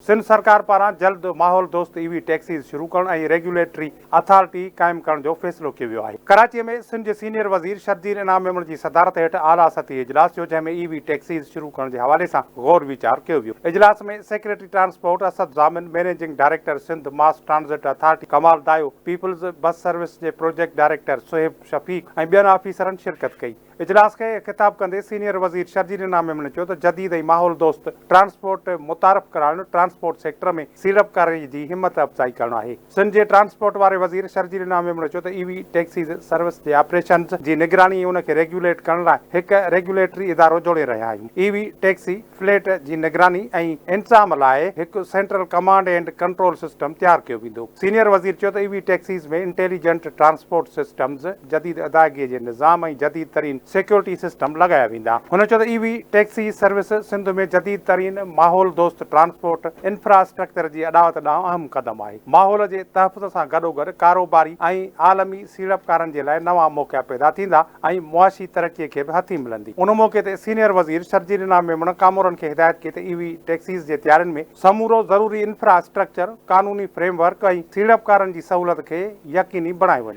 سنڌ سرڪار پاران جلد ماحول دوست اي وي ٽيڪسيز شروع ڪرڻ ۽ ريگيوليٽري اٿارٽي قائم ڪرڻ جو فيصلو ڪيو ويو آهي. ڪراچي ۾ سنڌ جي سينيئر وزير شرجيل انعام ميمڻ جي صدارت هيٺ اعليٰ سطحي اجلاس ٿيو جنهن ۾ اي وي ٽيڪسيز شروع ڪرڻ جي حوالي سان غور ويچار ڪيو ويو. اجلاس ۾ secretary transport Asad Zamin, managing director Sindh mass transit authority Kamal Dayo, peoples bus service جي پروجيڪٽ ڊائريڪٽر صهيب شفيق ۽ ٻين آفيسرن شرڪت ڪئي. اجلاس کي خطاب ڪندي سينيئر وزير شرجيل انعام ميمڻ چيو ته جديد ۽ ماحول دوست ٽرانسپورٽ متعارف ڪرائڻ ٽرانسپورٽ سيڪٽر ۾ سيڙپڪاري جي همت افزائي ڪرڻ آهي. سنڌ جي ٽرانسپورٽ واري وزير شرجيل انعام ميمڻ چيو ته اي وي ٽيڪسيز سروس جي آپريشنز جي نگراني ۽ ان کي ريگيوليٽ ڪرڻ لاء هڪ ريگيوليٽري ادارو جوڙي رهيا آهيون، اي وي ٽيڪسي فليٽ جي نگراني ۽ انتظام لاء هڪ central command and control system تيار ڪيو ويندو. سينيئر وزير چيو ته E V taxis ۾ intelligent transport systems, جديد ادائگي جي نظام ۽ جديد ترين سيڪيورٽي سسٽم لڳايا ويندا. هن چيو ته E V taxi service Sindh ۾ جديد ترين ماحول دوست ٽرانسپورٽ انفراسٽرڪچر جي اڏاوت ڏانهن اهم قدم آهي، ماحول جي تحفظ سان گڏوگڏ ڪاروباري ۽ عالمي سيڙپڪارن جي لاء نوان موقعا پيدا ٿيندا ۽ معاشي ترقي کي به هٿي ملندي. ان موقعي تي سينيئر وزير شرجيل انعام ميمڻ ڪامورن کي هدايت ڪئي ته اي وي ٽيڪسيز جي تيارين ۾ سمورو ضروري انفراسٽرڪچر، قانوني فريم ورڪ ۽ سيڙپڪارن جي سهولت کي يقيني بڻايو وڃي.